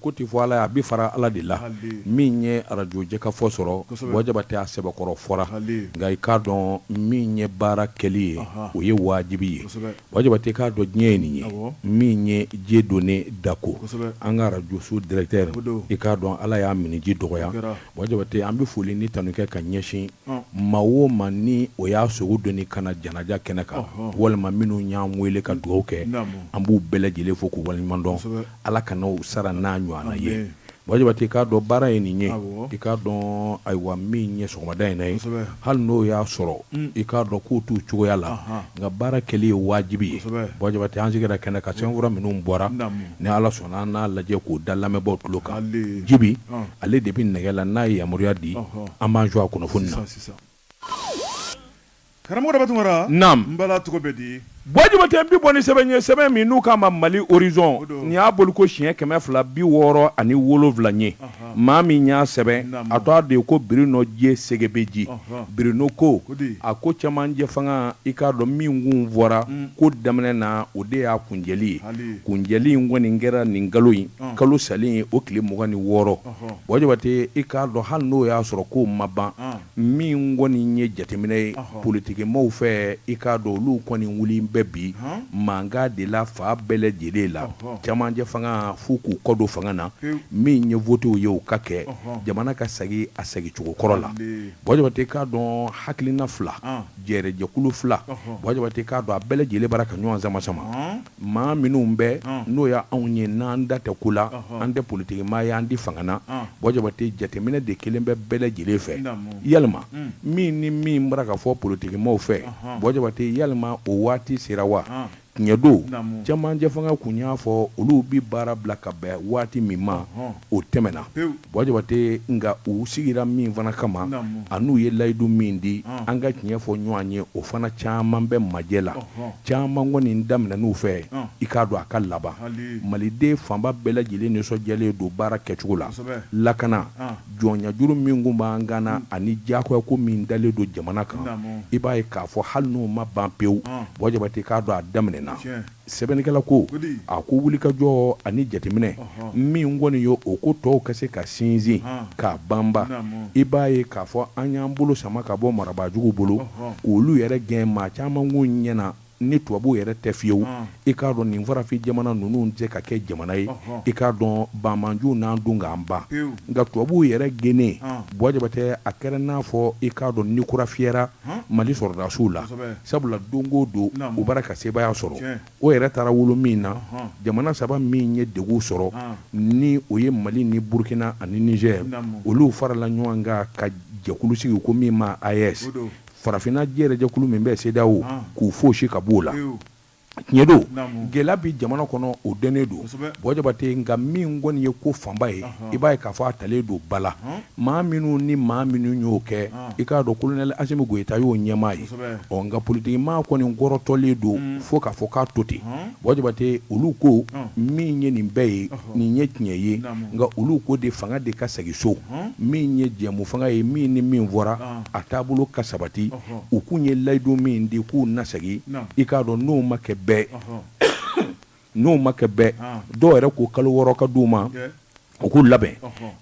Ko tɛ fɔ ala ye, a bɛ fara ala de la. Min ye arajo jɛkafɔ sɔrɔ, Buwa Jabatɛ, a sɛbɛkɔrɔ fɔra, nka i k'a dɔn min ye baara kɛli ye, o ye wajibi ye. Buwa Jabatɛ, i k'a dɔn diɲɛ ye nin ye, min ye Dieudonné Dako, an ka arajoso directeur, i k'a dɔn ala y'a minniji dɔgɔya. Buwa Jabatɛ, an bɛ foli ni tanu kɛ ka ɲɛsin maa o maa ni o y'a sogo doni ka na janaja kɛnɛ kan, walima minnu y'an wele ka dugawu kɛ, an b'u bɛɛ lajɛlen fo k'u waleɲuman dɔn. Ala ka n'u sara n'a ɲɔgɔnna ye. Buwa Jabatɛ, i k'a dɔn baara ye nin ye, i k'a dɔn ayiwa min ye sɔgɔmada in na ye, hali n'o y'a sɔrɔ i k'a dɔn k'u t'u cogoya la, nka baara kɛli ye wajibi ye. Buwa Jabatɛ, an sigira kɛnɛ kan, sɛbɛnfura minnu bɔra, ni Ala sɔnna an n'a lajɛ k'o da lamɛnbaaw tulo kan. Jibi ale de bɛ nɛgɛ la, n'a ye yamaruya di, an b'an jɔ a kunnafoni na. Karamɔgɔ Daba Tunkara, naamu, n bala tɔgɔ bɛ di? Buwa Jabatɛ, n bɛ bɔ ni sɛbɛn ye, sɛbɛn min n'u k'a ma Mali Horizon, nin y'a boliko siɲɛ 267 ye. Maa min y'a sɛbɛn, a tɔgɔ de ye ko Bruno J Segebeji. Bruno ko, a ko cɛmancɛ fanga, i k'a dɔn min kun fɔra ko daminɛ na, o de y'a kuncɛli ye. Kuncɛli in kɔni kɛra nin kalo in, kalo salen ye o tile 26. Buwa Jabatɛ, i k'a dɔn hali n'o y'a sɔrɔ k'o ma ban, Min kɔni ye jateminɛ ye politikimaaw fɛ, i k'a dɔn olu kɔni wuli bɛ bi mankan de la fan bɛɛ lajɛlen la. Cɛmancɛ fanga f'u k'u kɔ don fanga na, min ye votew ye u ka kɛ, jamana ka segin a segincogo kɔrɔ la. Buwa Jabatɛ, i k'a dɔn hakilina fila, jɛrɛjɛkulu fila, Buwa Jabatɛ, i k'a dɔn a bɛɛ lajɛlen bara ka ɲɔgɔn sama sama. Maa minnu bɛ n'o y' anw ye n'an da tɛ ko la, an tɛ politikimaa ye, an tɛ fanga na. Buwa Jabatɛ, jateminɛ de kelen bɛ bɛɛ lajɛlen fɛ. Yalima min ni min bara ka fɔ politikimaaw fɛ, Buwa Jabatɛ, yalima o waati sera wa? Tiɲɛ don, cɛmancɛ fanga kun y'a fɔ olu bɛ baara bila ka bɛn waati min ma, o tɛmɛna. Buwa Jabatɛ, nka u sigira min fana kama an'u ye layidu min di, an ka tiɲɛ fɔ ɲɔgɔn ye, o fana caman bɛ majɛ la, caman kɔni daminɛn'u fɛ, i k'a dɔn a ka laban. Maliden fanba bɛɛ lajɛlen nisɔndiyalen don baara kɛcogo la, lakana, jɔnyajuru min kun b'an kan na ani diyagoyako min dalen don jamana kan, i b'a ye k'a fɔ hali n'o ma ban pewu, Buwa Jabatɛ, k'a dɔn a daminɛna. Sɛbɛnnikɛla ko, a ko wulikajɔ ani jateminɛ min kɔni ye o ko tɔw ka se ka sinsin k'a banba, i b'a ye k'a fɔ an y'an bolo sama ka bɔ marabaajugu bolo k'olu yɛrɛ gɛn maa caman kun ɲɛ na ni tubabuw yɛrɛ tɛ fiyewu. I k'a dɔn nin farafin jamana ninnu tɛ se ka kɛ jamana ye, i k'a dɔn banbaanciw n'an dun k'an ban. Nka tubabuw yɛrɛ gɛnnen, Buwa Jabatɛ, a kɛra n'a fɔ i k'a dɔn ni kura fiyɛra Mali sɔrɔdasiw la, sabula don o don u bara ka sebaaya sɔrɔ. O yɛrɛ taara wolo min na, jamana saba min ye degun sɔrɔ, ni o ye Mali ni Burukina ani Nizɛri, olu farala ɲɔgɔn kan ka jɛkulu sigi ko min ma AES, farafinna jɛrɛjɛkulu min bɛ CEDEAO, k'u fosi ka b'o la. Tiɲɛ don, gɛlɛya bɛ jamana kɔnɔ, o dɔnnen don, Buwa Jabatɛ, nka min kɔni ye ko fanba ye, i b'a ye k'a fɔ a talen don ba la. Maa minnu ni maa minnu y'o kɛ, i k'a dɔn kolonɛli Asimi Goyita y'o ɲɛmaa ye. Ɔ, nka politikimaa kɔni kɔrɔtɔlen don fo k'a fɔ k'a to ten. Buwa Jabatɛ, olu ko min ye nin bɛɛ ye, nin ye tiɲɛ ye, nka olu ko de fanga de ka segin so, min ye jɛmu fanga ye, min ni min fɔra a taabolo ka sabati. U kun ye layidu min di k'u na segin, i k'a dɔn n'o ma kɛ bɛɛ, n'o ma kɛ bɛɛ, dɔw yɛrɛ ko kalo 6 ka d'u ma u k'u labɛn.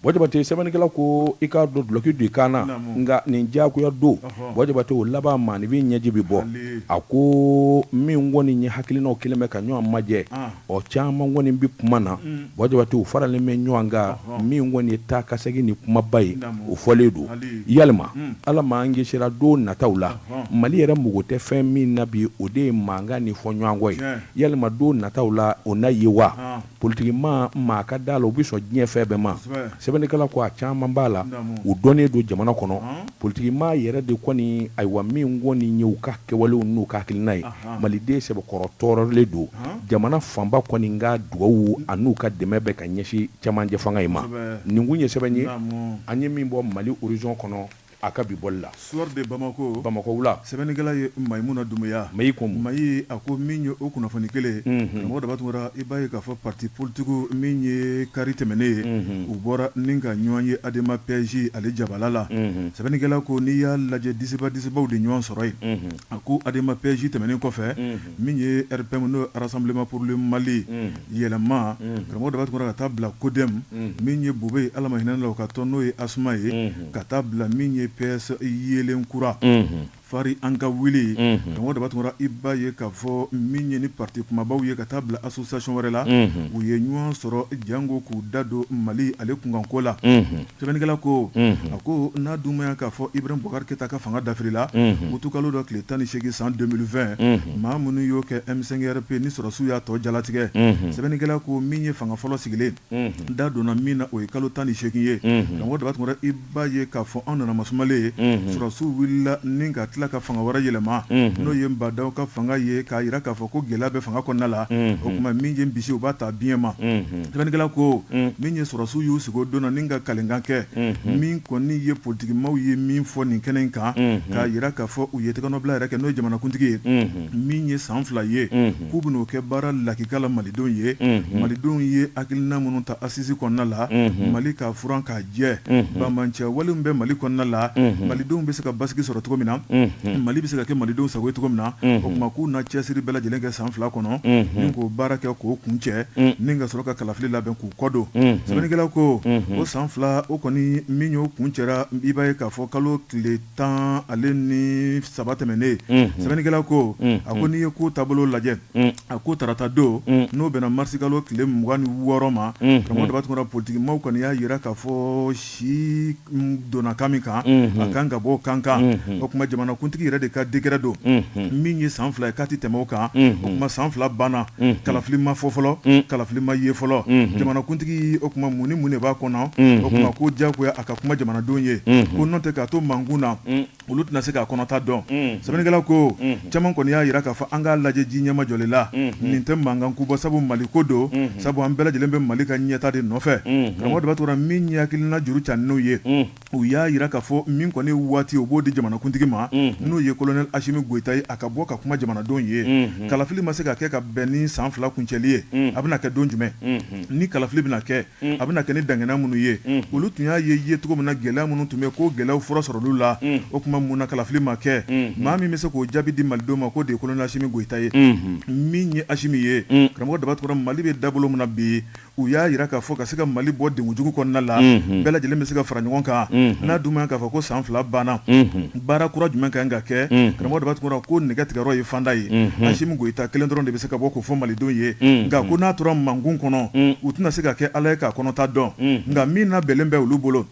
Buwa Jabatɛ, sɛbɛnnikɛla ko i k'a dɔn dulɔki don i kan na, nka nin diyagoya don, Buwa Jabatɛ, o laban maaninfin ɲɛji bɛ bɔ. A ko min kɔni ye hakilinaw kɛlen bɛ ka ɲɔgɔn majɛ, ɔ caman kɔni bɛ kuma na, Buwa Jabatɛ, u faralen bɛ ɲɔgɔn kan. Min kɔni ye taa ka segin ni kumaba ye, o fɔlen don. Yalima Ala m'an kisira don nataw la, Mali yɛrɛ mago tɛ fɛn min na bi, o de ye mankan ni fɔɲɔgɔnkɔ ye. Yalima don nataw la o na ye wa? Politikimaa maa ka da la u bɛ sɔn diɲɛ fɛn bɛɛ ma. Sɛbɛnnikɛla ko a caman b'a la, u dɔnnen don jamana kɔnɔ. Politikimaa yɛrɛ de kɔni, ayiwa, min kɔni ye u ka kɛwalew n'u ka hakilina ye, Maliden sɛbɛkɔrɔ tɔɔrɔlen don. Jamana fanba kɔni ka dugawu an'u ka dɛmɛ bɛ ka ɲɛsin cɛmancɛ fanga in ma. Nin kun ye sɛbɛn ye an ye min bɔ Mali Horizon kɔnɔ. A ka bi bɔli la. Soir de Bamako, Bamakɔ wula. Sɛbɛnnikɛla ye Mayimuna Dunbuya. Mayi ko. Mayi, a ko min ye o kunnafoni kelen ye. Unhun. Karamɔgɔ Daba Tunkara, i b'a ye k'a fɔ parti politique min ye kari tɛmɛnen ye. Unhun. U bɔra ni ka ɲɔgɔn ye ADEMA PSG ale jabala la. Unhun. Sɛbɛnnikɛla ko n'i y'a lajɛ disiba disibaw de ɲɔgɔn sɔrɔ yen. Unhun. A ko ADEMA PSG tɛmɛnen kɔfɛ. Unhun. Min ye RPM n'o ye Rassemblement pour le Mali. Unhun. Yɛlɛma. Unhun. Karamɔgɔ Daba Tunkara ka taa bila CODEM. Unhun. Min ye Bubey Ala ma hinɛ la o ka tɔn n'o ye ASMA ye. Unhun. Ka taa bila min ye PS yeelen kura fari an ka wuli karamɔgɔ Daba Tunkara i b'a ye k'a fɔ min ye ni parti kumabaw ye ka taa bila association wɛrɛ la u ye ɲɔgɔn sɔrɔ jango k'u da don Mali ale kunkanko la sɛbɛnnikɛla ko a ko n'a dun ma k'a fɔ Ibrahim Boubacar Keita ka fanga dafirila utukalo dɔ tile 18 san 2020 maa minnu y'o kɛ M5RP ni sɔrɔdasiw y'a tɔ jalatigɛ sɛbɛnnikɛla ko min ye fanga fɔlɔ sigilen da donna min na o ye kalo 18 ye karamɔgɔ Daba Tunkara i b'a ye k'a fɔ anw nana masumalen sɔrɔdasiw wulila ni ka tila ka fanga wɛrɛ yɛlɛma n'o ye Ba Ndaw ka fanga ye k'a jira k'a fɔ ko gɛlɛya bɛ fanga kɔnɔna la o tuma min ye bisi u b'a ta biɲɛ ma sɛbɛnnikɛla ko min ye sɔrɔdasiw y'u sigi o don na ni ka kalenkan kɛ min kɔni ye politikimaw ye min fɔ nin kɛnɛ in kan k'a jira k'a fɔ u ye tɛgɛnɔbila yɛrɛ kɛ n'o ye jamanakuntigi ye min ye san 2 ye k'u bɛn'o kɛ baara lakika la malidenw ye malidenw ye hakilina minnu ta assises kɔnɔna la Mali ka furan k'a jɛ banbaanciya wale bɛ Mali kɔnɔna la malidenw bɛ se ka basigi sɔrɔ cogo min na Mali bɛ se ka kɛ malidenw sago ye cogo min na o tuma k'u na cɛsiri bɛɛ lajɛlen kɛ san 2 kɔnɔ ni k'o baara kɛ k'o kuncɛ ni ka sɔrɔ ka kalafili labɛn k'u kɔ don sɛbɛnnikɛla ko o san 2 o kɔni min y'o kuncɛra i b'a ye k'a fɔ kalo tile 13 tɛmɛnen sɛbɛnnikɛla ko a ko n'i ye ko taabolo lajɛ a ko tarata don n'o bɛnna marisikalo tile 26 ma karamɔgɔ Daba Tunkara politikimaw kɔni y'a jira k'a fɔ si donna kan min kan a kan ka bɔ kan kan o tuma jamanakuntigi yɛrɛ de ka décret don min ye san 2 ye k'a tɛ tɛmɛ o kan o tuma san 2 banna kalafili ma fɔ fɔlɔ kalafili ma ye fɔlɔ jamanakuntigi o tuma mun ni mun de b'a kɔnɔ o tuma ko diyagoya a ka kuma jamanadenw ye ko n'o tɛ k'a to mankun na olu tɛna se k'a kɔnɔta dɔn sɛbɛnnikɛla ko caman kɔni y'a jira k'a fɔ an k'a lajɛ ji ɲɛmajɔlen la nin tɛ mankan ko bɔ sabu Mali ko don sabu an bɛɛ lajɛlen bɛ Mali ka ɲɛtaa de nɔfɛ karamɔgɔ Daba Tunkara min ye hakilina juru caninw ye u y'a jira k'a fɔ min kɔni waati u b'o di jamanakuntigi ma n'o ye colonel Asimi Goyita ye a ka bɔ ka kuma jamanadenw ye kalafili ma se ka kɛ ka bɛn ni san 2 kuncɛli ye a bɛna kɛ don jumɛn ni kalafili bɛna kɛ a bɛna kɛ ni dangana minnu ye olu tun y'a ye cogo min na gɛlɛya minnu tun bɛ ko gɛlɛyaw fura sɔrɔla la o tuma mun na kalafili ma kɛ maa min bɛ se k'o jaabi di malidenw ma k'o de ye colonel Asimi Goyita ye min ye Asimi ye karamɔgɔ Daba Tunkara Mali bɛ dabolo min na bi u y'a jira k'a fɔ ka se ka Mali bɔ degun jugu kɔnɔna la bɛɛ lajɛlen bɛ se ka fara ɲɔgɔn kan n'a dun ma k'a fɔ ko san 2 banna baara kura jumɛn ka kan ka kɛ karamɔgɔ Daba Tunkara ko nɛgɛ tigɛyɔrɔ ye fanda ye Asimi Goyita kelen dɔrɔn de bɛ se ka bɔ k'o fɔ malidenw ye nka ko n'a tora mankun kɔnɔ u tɛna se ka kɛ Ala ye k'a kɔnɔta dɔn nka min labɛnnen bɛ olu bolo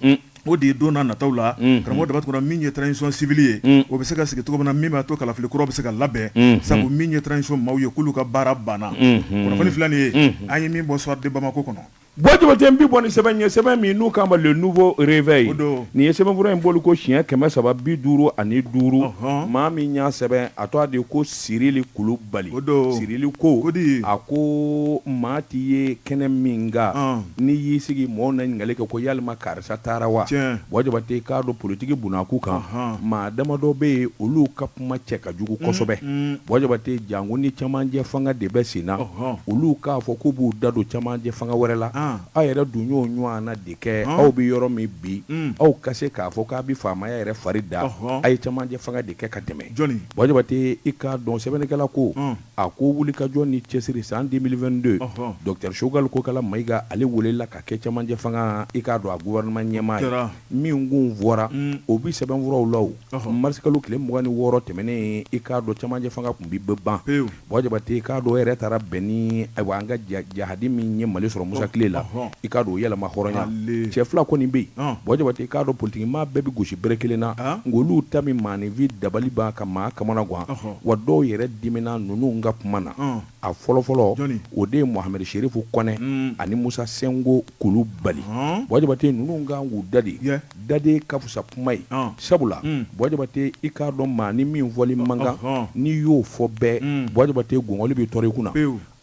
o de ye don n'a nataw la karamɔgɔ Daba Tunkara min ye transition civile ye o bɛ se ka sigi cogo min na min b'a to kalafili kura bɛ se ka labɛn sabu min ye transition maaw ye k'olu ka baara banna kunnafoni filɛ nin ye an ye min bɔ Soir de Bamako kɔnɔ. Buwa Jabate n bi bɔ ni sɛbɛn ye sɛbɛn min n'u k'a ma Le Nouveau Réveil nin ye sɛbɛnfura in bɔli ko siɲɛ 355 maa min y'a sɛbɛn a tɔgɔ de ko Sirili Kulubali Sirili ko a ko maa t'i ye kɛnɛ min kan n'i y'i sigi mɔgɔw na ɲininkali kɛ ko yalima karisa taara wa Buwa Jabate k'a dɔn politiki bunakun kan maa damadɔ bɛ yen olu ka kuma cɛ ka jugu kosɛbɛ Buwa Jabate janko ni camancɛ fanga de bɛ sen na olu k'a fɔ k'u b'u da don camancɛ fanga wɛrɛ la aw yɛrɛ dun y'o ɲɔgɔnna de kɛ aw bɛ yɔrɔ min bi aw ka se k'a fɔ k'a bɛ faamaya yɛrɛ fari da a ye camancɛ fanga de kɛ ka tɛmɛ Buwa Jabate i k'a dɔn sɛbɛnnikɛla ko a ko wulikajɔ ni cɛsiri san 2022 docteur Choguel Kokala Mayiga ale welela ka kɛ camancɛ fanga i k'a dɔn a gouvernement ɲɛmaa ye min kun fɔra o bɛ sɛbɛnfuraw la o marisikalo tile 26 tɛmɛnen i k'a dɔn camancɛ fanga tun bɛ ban Buwa Jabate i k'a dɔn o yɛrɛ taara bɛn ni ayiwa an ka jahadi min ye Mali sɔrɔ Musa tile la i k'a dɔn o yɛlɛma hɔrɔnya cɛ fila kɔni bɛ yen Buwa Jabate i k'a dɔn politikimaa bɛɛ bɛ gosi bere kelen na nka olu ta bɛ maaninfin dabali ban ka maa kamana gan wa dɔw yɛrɛ dimina ninnu ka kuma na a fɔlɔfɔlɔ o de ye Mohamɛdi Serifu Kɔnɛ ani Musa Senko Kulubali Buwa Jabate ninnu kan k'u da de daden ka fisa kuma ye sabula Buwa Jabate i k'a dɔn maa ni min fɔli man kan n'i y'o fɔ bɛɛ Buwa Jabate gɔngɔli bɛ tɔrɔ i kunna.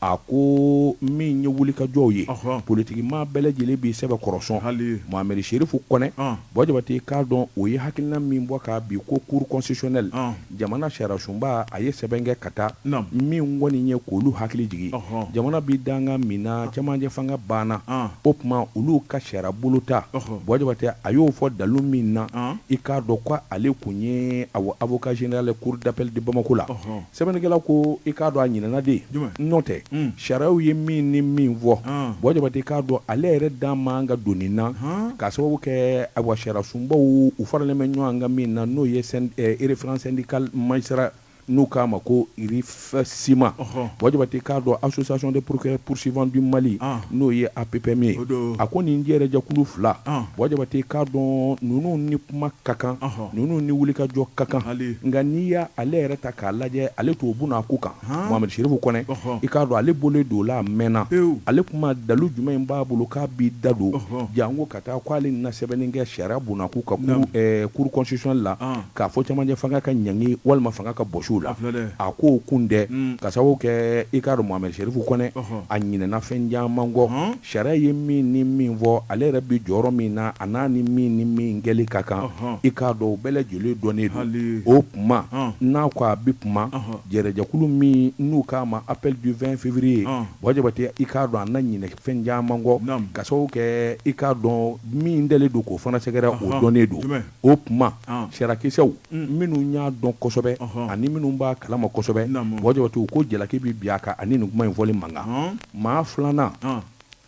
A ko min ye wulikajɔw ye, politikimaa bɛɛ lajɛlen b'i sɛbɛ kɔrɔsɔn. Mohamɛdi Serifu Kɔnɛ, Buwa Jabate k'a dɔn o ye hakilina min bɔ k'a bi ko cour constitutionnelle, jamana sariyasunba, a ye sɛbɛn kɛ ka taa min kɔni ye k'olu hakili jigin jamana bɛ dankan min na, cɛmancɛ fanga banna, o tuma olu ka sariya bolo ta. Buwa Jabate a y'o fɔ dalu min na, i k'a dɔn ko ale tun ye avocat général cour d'appel de Bamako la. Sɛbɛnnikɛla ko i k'a dɔn a ɲinɛna de, n'o tɛ sariyaw ye min ni min fɔ, Buwa Jabate k'a dɔn ale yɛrɛ da man ka don nin na k'a sababu kɛ ayiwa sariyasunbaw u faralen bɛ ɲɔgɔn kan min na, n'o ye référence syndicale magistrat n'u k'a ma ko RIFSIMA. Buwa Jabate k'a dɔn association des procureurs poursuivants du Mali, n'o ye APPM ye, a ko nin jɛrɛjɛkulu fila, Buwa Jabate k'a dɔn ninnu ni kuma ka kan, ninnu ni wulikajɔ ka kan. Nka n'i y'ale yɛrɛ ta k'a lajɛ, ale t'o bunakun kan. Mohamɛdi Serifu Kɔnɛ, i k'a dɔn ale bɔlen don la a mɛnna. Ale kuma dalu jumɛn b'a bolo k'a b'i da don janko ka taa k'ale na sɛbɛnni kɛ sariya bunakun kan cour constitutionnelle la, k'a fɔ cɛmancɛ fanga ka ɲangi walima fanga ka bɔsi u la. A k'o kun tɛ, ka sababu kɛ i k'a dɔn Mohamɛdi Serifu Kɔnɛ, a ɲinɛna fɛn caman kɔ. Sariya ye min ni min fɔ, ale yɛrɛ bɛ jɔyɔrɔ min na, a n'a ni min ni min kɛli ka kan, i k'a dɔn o bɛɛ lajɛlen dɔnnen don. O tuma n'a ko a bɛ kuma jɛrɛjɛkulu min n'u k'a ma appel du 20 février, Buwa Jabate i k'a dɔn a na ɲinɛ fɛn caman kɔ, ka sababu kɛ i k'a dɔn min dalen don k'o fana sɛgɛrɛ, o dɔnnen don. O tuma sariyakisɛw minnu y'a dɔn kosɛbɛ ani minnu b'a kalama kosɛbɛ, Buwa Jabate u ko jalaki bɛ bin a kan ani nin kuma in fɔli man kan. Maa filanan,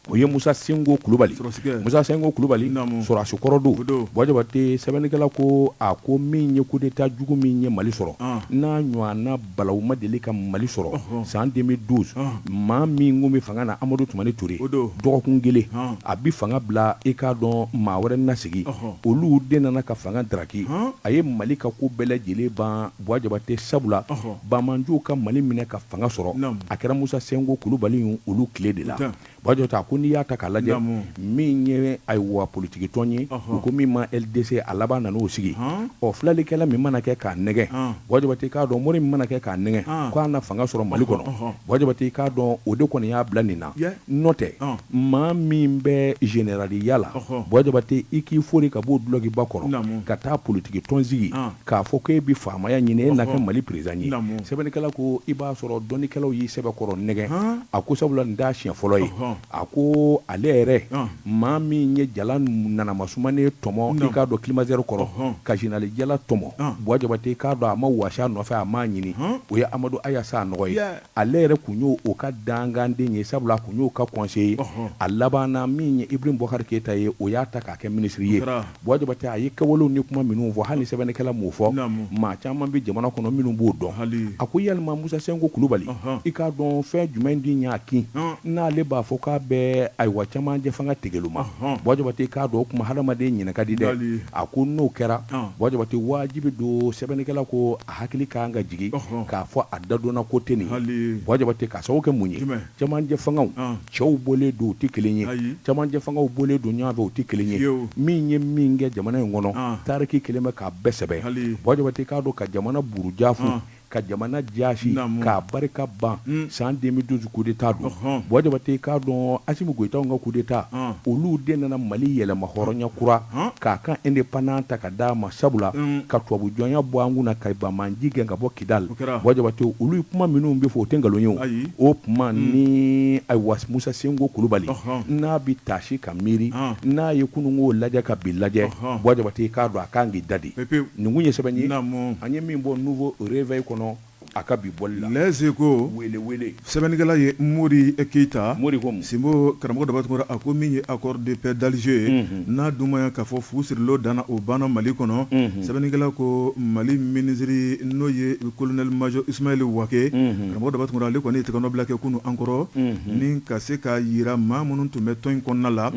o ye Musa Senko Kulubali. Musa Senko Kulubali, sɔrɔdasi kɔrɔ don. Buwa Jabate, sɛbɛnnikɛla ko a ko min ye coup d'état jugu min ye Mali sɔrɔ, n'a ɲɔgɔnna balawu ma deli ka Mali sɔrɔ san 2012, maa min kun bɛ fanga na, Amadu Tumani Ture, dɔgɔkun kelen a bɛ fanga bila, i k'a dɔn maa wɛrɛ na sigi, olu de nana ka fanga daraki. A ye Mali ka ko bɛɛ lajɛlen ban, Buwa Jabate, sabula banbaanciw ka Mali minɛ ka fanga sɔrɔ, a kɛra Musa Senko Kulubali olu tile de la. Buwa Jabate a ko n'i y'a ta k'a lajɛ, min ye ayiwa politiki tɔn ye, u ko min ma LDC, a laban nan'o sigi. Ɔ filɛlikɛla min mana kɛ k'a nɛgɛ, Buwa Jabate k'a dɔn mori min mana kɛ k'a nɛgɛ k'a na fanga sɔrɔ Mali kɔnɔ, Buwa Jabate k'a dɔn o de kɔni y'a bila nin na. N'o tɛ, maa min bɛ généraliya la, Buwa Jabate, i k'i fori ka bɔ dulɔkiba kɔrɔ ka taa politiki tɔn sigi k'a fɔ k'e bɛ faamaya ɲini, e na kɛ Mali président ye. Sɛbɛnnikɛla ko i b'a sɔrɔ dɔnnikɛlaw y'i sɛbɛkɔrɔ nɛgɛ. A ko sabula nin t'a siɲɛ fɔlɔ ye. A ko ale yɛrɛ, maa min ye jala nanama sumanen tɔmɔ, i k'a dɔn climatiseur kɔrɔ, ka général jala tɔmɔ, Buwa Jabate k'a dɔn a ma wasi a nɔfɛ, a m'a ɲini, o ye Amadu Aya Sanɔgɔ ye. Ale yɛrɛ kun y'o ka dangaden ye, sabula a kun y'o ka conseiller ye. A labanna, min ye Ibrahim Boubacar Keita ye, o y'a ta k'a kɛ minisiri ye. Buwa Jabate a ye kɛwalew ni kuma minnu fɔ, hali ni sɛbɛnnikɛla m'o fɔ, maa caman bɛ jamana kɔnɔ minnu b'o dɔn. A ko yalima Musa Senko Kulubali, i k'a dɔn fɛn jumɛn de y'a kin n'ale b'a fɔ k'a bɛ ayiwa cɛmancɛ fanga tegeluma? Buwa Jabate k'a dɔn o kuma hadamaden ɲinɛ ka di dɛ. A ko n'o kɛra, Buwa Jabate, wajibi don, sɛbɛnnikɛla ko a hakili ka kan ka jigin k'a fɔ a dadonna ko tɛ nin ye. Buwa Jabate, k'a sababu kɛ mun ye? Cɛmancɛ fangaw cɛw bɔlen don, u tɛ kelen ye. Cɛmancɛ fangaw bɔlen don ɲɔgɔn fɛ, u tɛ kelen ye. Min ye min kɛ jamana in kɔnɔ, tariki kelen bɛ k'a bɛɛ sɛbɛn. Buwa Jabate k'a dɔn ka jamana burujafu, ka jamana jasi, k'a barika ban san 2012 coup d'état don. Buwa Jabate k'a dɔn Asimi Goyita ka coup d'état, olu de nana Mali yɛlɛma hɔrɔnya kura k'a ka indépendance ta ka d'a ma, sabula ka tubabu jɔnya bɔ an kunna, ka banbaanci gɛn ka bɔ Kidali. Buwa Jabate, olu kuma minnu bɛ fɔ, o tɛ nkalon ye. O tuma ni ayiwa Musa Senko Kulubali n'a bɛ taasi ka miiri, n'a ye kununko lajɛ ka bi lajɛ, Buwa Jabate k'a dɔn a kan k'i da de. Nin kun ye sɛbɛn ye an ye min bɔ Nouveau Réveil kɔnɔ a ka bi bɔli la. Les Échos, wele wele. Sɛbɛnnikɛla ye Mori Keyita. Mori ko Sinbo, karamɔgɔ Daba Tunkara, a ko min ye accord de paix d'Alger ye, n'a dun ma k'a fɔ fu sirilen danna, o banna Mali kɔnɔ. Sɛbɛnnikɛla ko Mali minisiri, n'o ye colonel major Ismaël Wagué, karamɔgɔ Daba Tunkara, ale kɔni ye tɛgɛnɔbila kɛ kunun an kɔrɔ ni ka se k'a jira maa minnu tun bɛ tɔn in kɔnɔna la,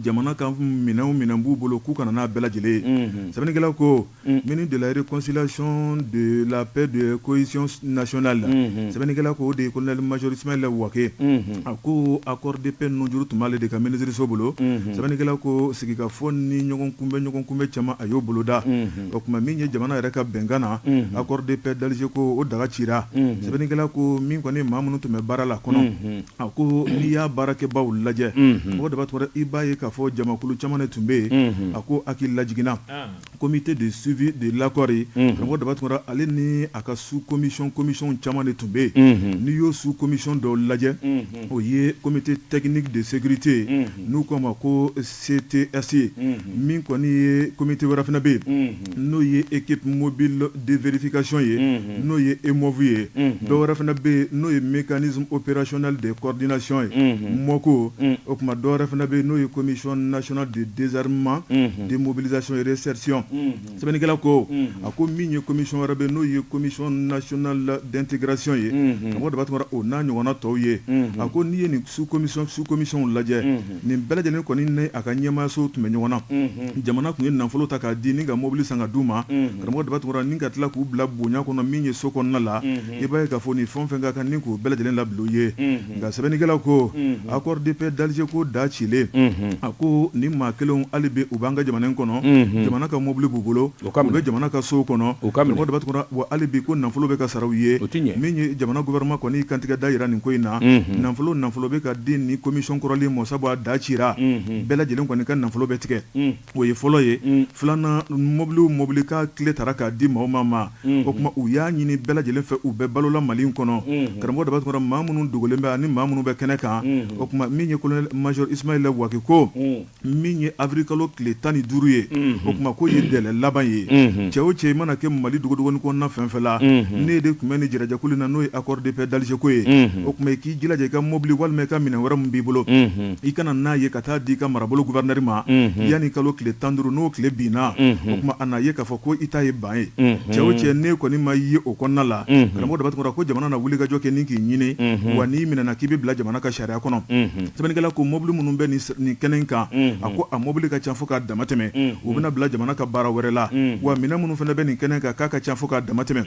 jamana ka minɛn b'u bolo, k'u ka na n'a bɛɛ lajɛlen ye. Sɛbɛnnikɛla ko ministre de la réconciliation, de la paix, de cohésion nationale la sɛbɛnnikɛla ko o de ye colonel major Ismaël Wagué a ko accord de paix nujuru tun b'ale de ka minisiriso bolo sɛbɛnnikɛla ko sigikafɔ ni ɲɔgɔn kunbɛn caman a y'o boloda o tuma min ye jamana yɛrɛ ka bɛnkan na accord de paix d'Alger ko o daga cira sɛbɛnnikɛla ko min kɔni maa minnu tun bɛ baara la kɔnɔ a ko n'i y'a baarakɛbaw lajɛ mɔgɔ Daba Tunkara i b'a ye k'a fɔ jamakulu caman de tun bɛ yen a ko hakili lajiginna comité de suivi de l'accord karamɔgɔ Daba Tunkara ale ni a ka sous commission commission caman de tun bɛ yen n'i y'o sous commission dɔw lajɛ o ye comité technique de sécurité n'u k'a ma ko CTS min kɔni ye comité wɛrɛ fana bɛ yen n'o ye équipe mobile de vérification ye n'o ye EMOV ye dɔw wɛrɛ fana bɛ yen n'o ye mécanisme opérationnel de coordination ye MOC o tuma dɔw wɛrɛ fana bɛ yen n'o ye commission nationale de désarmement démobilisation et réinsertion sɛbɛnnikɛla ko a ko min ye commission wɛrɛ bɛ n'o ye commission nationale d'intégration ye karamɔgɔ Daba Tunkara o n'a ɲɔgɔnna tɔw ye a ko n'i ye nin sous commission sous commission lajɛ nin bɛɛ lajɛlen kɔni ni a ka ɲɛmaayaso tun bɛ ɲɔgɔn na jamana tun ye nafolo ta k'a di ni ka mobili san ka d'u ma karamɔgɔ Daba Tunkara ni ka tila k'u bila bonya kɔnɔ min ye so kɔnɔna la i b'a ye k'a fɔ nin fɛn o fɛn ka kan ni k'u bɛɛ lajɛlen labila u ye nka sɛbɛnnikɛla ko accord de paix d'Alger ko da cilen a ko ni maa kelenw hali bi u b'an ka jamana in kɔnɔ jamana ka mobili b'u bolo u bɛ jamana ka sow kɔnɔ karamɔgɔ Daba Tunkara wa hali bi ko nafolo bɛ ka sara u ye min ye jamana gouvernement kɔni kantigɛ da jira nin ko in na nafolo nafolo bɛ ka di ni commission kɔrɔlen ma sabu a da cira bɛɛ lajɛlen kɔni ka nafolo bɛ tigɛ o ye fɔlɔ ye filanan mobili mobili ka clé tara k'a di maaw ma o tuma u y'a ɲini bɛɛ lajɛlen fɛ u bɛ balola Mali in kɔnɔ karamɔgɔ Daba Tunkara maa minnu dogolen bɛ ani maa minnu bɛ kɛnɛ kan o tuma min ye colonel major Ismaël Wagué ko min ye avril kalo tile 15 ye o tuma k'o ye délai laban ye cɛ o cɛ i mana kɛ Mali dogodogonin kɔnɔna fɛn fɛn la ne de tun bɛ nin jɛrɛjɛkulu in na n'o ye accord de paix d'Alger ko ye o tuma i k'i jilaja i ka mobili walima i ka minɛn wɛrɛ min b'i bolo i ka na n'a ye ka taa di i ka marabolo gouverneur ma yanni kalo tile 15 n'o tile binna o tuma a n'a ye k'a fɔ ko i ta ye ban ye cɛ o cɛ ne kɔni ma ye o kɔnɔna la karamɔgɔ Daba Tunkara ko jamana na wulikajɔ kɛ ni k'i ɲini wa n'i minɛna k'i bɛ bila jamana ka sariya kɔnɔ sɛbɛnnikɛla ko mobili minnu bɛ nin kɛnɛ in kan a ko a mobili ka ca fo k'a damatɛmɛ u bɛna bila jamana ka baara wɛrɛ la wa minɛn minnu fana bɛ nin kɛnɛ kan k'a ka ca fo k'a damatɛmɛ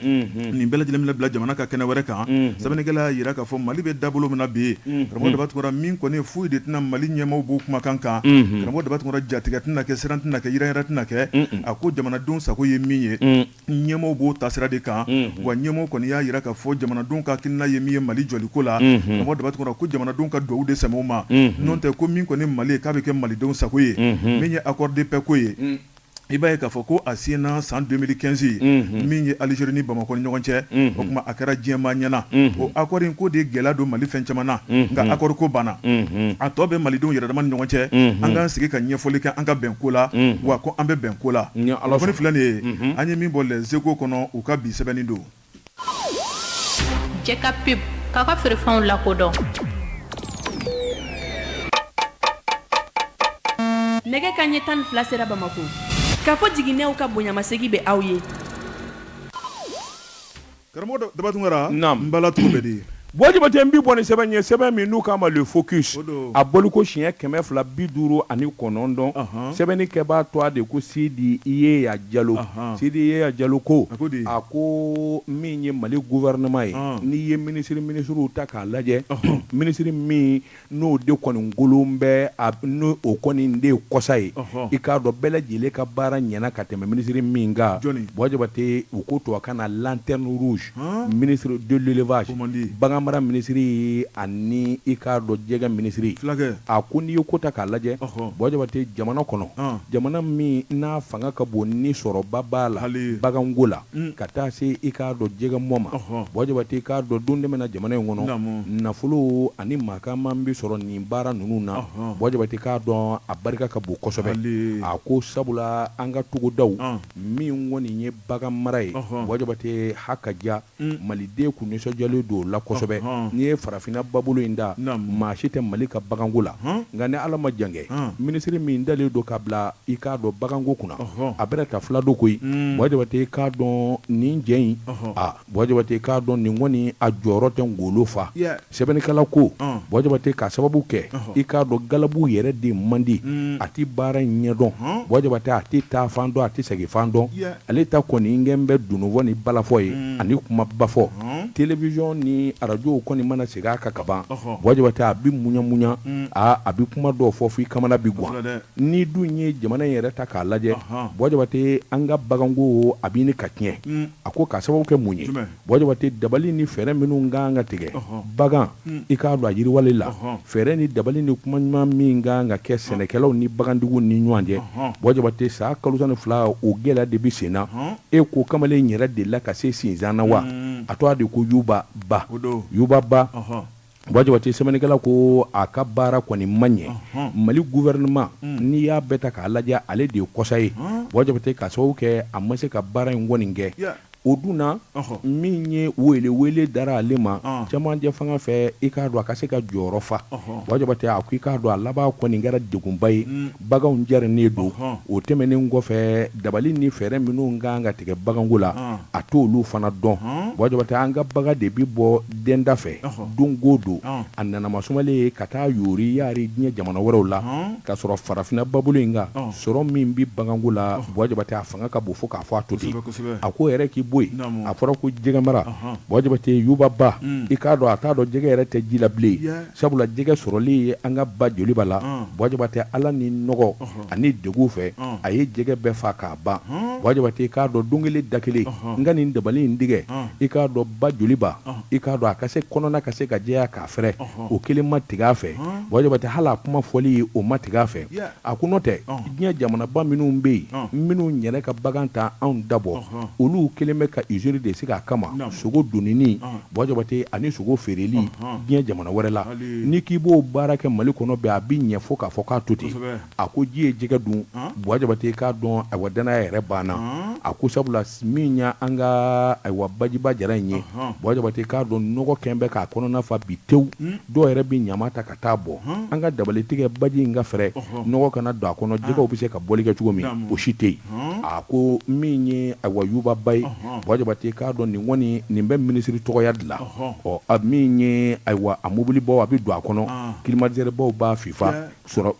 nin bɛɛ lajɛlen bɛna bila jamana ka kɛnɛ wɛrɛ kan sɛbɛnnikɛla y'a jira k'a fɔ Mali bɛ dabolo min na bi karamɔgɔ Daba Tunkara min kɔni foyi de tɛna Mali ɲɛmaaw b'u kumakan kan karamɔgɔ Daba Tunkara jatigɛ tɛna kɛ siran tɛna kɛ yiranyiran tɛna kɛ a ko jamanadenw sago ye min ye ɲɛmaaw b'o taasira de kan wa ɲɛmaaw kɔni y'a jira k'a fɔ jamanadenw ka hakilina ye min ye Mali jɔliko la karamɔgɔ Daba Tunkara ko jamanadenw ka dugawu de sɛmɛ u ma n'o tɛ ko min kɔni Mali ye k'a bɛ kɛ malidenw sago ye min ye accord de paix ko ye i b'a ye k'a fɔ ko a signena san 2015 min ye Algérie ni Bamakɔ ni ɲɔgɔn cɛ o tuma a kɛra diɲɛmaa ɲɛna o accord in ko de ye gɛlɛya don Mali fɛn caman na nka accord ko banna a tɔ bɛ malidenw yɛrɛ dama ni ɲɔgɔn cɛ an k'an sigi ka ɲɛfɔli kɛ an ka bɛn ko la wa ko an bɛ bɛn ko la kunnafoni filɛ nin ye an ye min bɔ Les Échos kɔnɔ u ka bi sɛbɛnni don. Jɛ ka pub k'a ka feerefɛnw lakodɔn. Nɛgɛ kanɲɛ 12 sera Bamakɔ. Kafo jiginɛw ka bonyamasegin bɛ aw ye. Karamɔgɔ Daba Tunkara, naamu, n bala cogo bɛ di? Buwa Jabate n bi bɔ ni sɛbɛn ye sɛbɛn min n'u k'a ma Le Focus a bɔliko siɲɛ 259 sɛbɛnni kɛbaa tɔgɔ de ko Sidi Yeya Jalo Sidi Yeya Jalo ko a ko min ye Mali gouvernement ye n'i ye minisiri minisiriw ta k'a lajɛ minisiri min n'o de kɔni kolon bɛ n'o o kɔni de ye kɔsa ye i k'a dɔn bɛɛ lajɛlen ka baara ɲɛna ka tɛmɛ minisiri min kan Buwa Jabate u ko tubabukan na lanterne rouge ministre de l'élevage baganmara minisiri ani i k'a dɔn jɛgɛ minisiri a ko n'i ye ko ta k'a lajɛ Buwa Jabate jamana kɔnɔ jamana min n'a fanga ka bon ni sɔrɔba b'a la baganko la ka taa se i k'a dɔn jɛgɛ mɔ ma Buwa Jabate i k'a dɔn don tɛmɛna jamana in kɔnɔ nafolo ani makaman bɛ sɔrɔ nin baara ninnu na Buwa Jabate k'a dɔn a barika ka bon kosɛbɛ a ko sabula an ka togodaw min kɔni ye bagan mara ye Buwa Jabate ha ka ja maliden kun nisɔndiyalen don o la kosɛbɛ. kosɛbɛ. N'i ye farafinna babolo in da, maa si tɛ Mali ka baganko la. Nka ni Ala ma jan kɛ, minisiri min dalen don ka bila i k'a dɔn baganko kunna, a bɛna ta fila don koyi. Buwa Jabate, i k'a dɔn nin jɛ in, aa Buwa Jabate, i k'a dɔn nin kɔni a jɔyɔrɔ tɛ ngolo fa. Sɛbɛnnikɛla ko Buwa Jabate k'a sababu kɛ i k'a dɔn galabu yɛrɛ de man di, a tɛ baara in ɲɛdɔn. Buwa Jabate, a tɛ taa fan dɔn, a tɛ segin fan dɔn. Ale ta kɔni kɛlen bɛ dununfɔ ni balafɔ ye ani kumabafɔ. Télévision ni arajow kɔni mana segin a kan kaban, Buwa Jabate, a bɛ muɲa muɲa, a bɛ kuma dɔw fɔ f'i kamana bɛ gan. N'i dun ye jamana in yɛrɛ ta k'a lajɛ, Buwa Jabate, an ka baganko a bɛ ɲini ka tiɲɛ. A ko k'a sababu kɛ mun ye? Buwa Jabate, dabali ni fɛɛrɛ minnu ka kan ka tigɛ bagan i k'a dɔn a yiriwali la, fɛɛrɛ ni dabali ni kuma ɲuman min ka kan ka kɛ sɛnɛkɛlaw ni bagantigiw ni ɲɔgɔn cɛ, Buwa Jabate, san kalo 12 o gɛlɛya de bɛ sen na. E ko kamalen yɛrɛ delila ka se sinsan na wa? A tɔgɔ de ko Yuba Ba. Yuba Ba, Buwa Jabate, sɛbɛnnikɛla ko a ka baara kɔni ma ɲɛ. Mali gouvernement, n'i y'a bɛɛ ta k'a lajɛ, ale de ye kɔsa ye. Buwa Jabate, k'a sababu kɛ a ma se ka baara in kɔni kɛ. O dun na, min ye wele wele dara ale ma cɛmancɛ fanga fɛ, i k'a dɔn a ka se ka jɔyɔrɔ fa. Buwa Jabate, a ko i k'a dɔn a laban kɔni kɛra degunba ye, baganw jarinnen don. O tɛmɛnen kɔfɛ, dabali ni fɛɛrɛ minnu ka kan ka tigɛ baganko la, a t'olu fana dɔn. Buwa Jabate, an ka bagan de bɛ bɔ denda fɛ don o don, a nana masumalen ka taa yori yaari diɲɛ jamana wɛrɛw la, k'a sɔrɔ farafinna babolo in kan, sɔrɔ min bɛ baganko la, Buwa Jabate, a fanga ka bon fo k'a fɔ a to ten. A ko yɛrɛ k'i bɔ yen, a fɔra ko jɛgɛ mara, Buwa Jabate, Yuba Ba, i k'a dɔn a t'a dɔn jɛgɛ yɛrɛ tɛ ji la bilen, sabula jɛgɛ sɔrɔli ye an ka ba Joliba la, Buwa Jabate, Ala ni nɔgɔ ani degun fɛ, a ye jɛgɛ bɛɛ fa k'a ban. Buwa Jabate, i k'a dɔn don kelen da kelen n ka nin dabali in tigɛ, i k'a dɔn ba Joliba, i k'a dɔn a ka se kɔnɔna ka se ka jɛya k'a fɛrɛ, o kelen ma tigɛ a fɛ. Buwa Jabate, hali a kuma fɔli o ma tigɛ a fɛ. A ko n'o tɛ, diɲɛ jamanaba minnu bɛ yen, minnu yɛrɛ ka bagan ta anw dabɔ, olu kɛlen bɛ ka usine de sigi a kama sogo donini, Buwa Jabate, ani sogo feereli diɲɛ jamana wɛrɛ la. N'i k'i b'o baara kɛ Mali kɔnɔ bɛɛ, a bɛ ɲɛ fo k'a fɔ k'a to ten. A ko ji ye jɛgɛ dun, Buwa Jabate, i k'a dɔn ayiwa danaya yɛrɛ banna. A ko sabula min ye an ka ayiwa bajiba Jara in ye, Buwa Jabate, i k'a dɔn nɔgɔ kɛlen bɛ k'a kɔnɔna fa bi tewu, dɔw yɛrɛ bɛ ɲama ta ka taa bɔn. An ka dabali tigɛ baji in ka fɛrɛ, nɔgɔ kana don a kɔnɔ, jɛgɛw bɛ se ka bɔli kɛ cogo min, o si tɛ yen. A ko min ye ayiwa Yuba Ba ye, Buwa Jabate, i k'a dɔn nin kɔni nin bɛ minisiri tɔgɔya dilan. Ɔ a min ye ayiwa a mobilibaw a bɛ don a kɔnɔ, climatiseur baw b'a fifa sɔrɔ,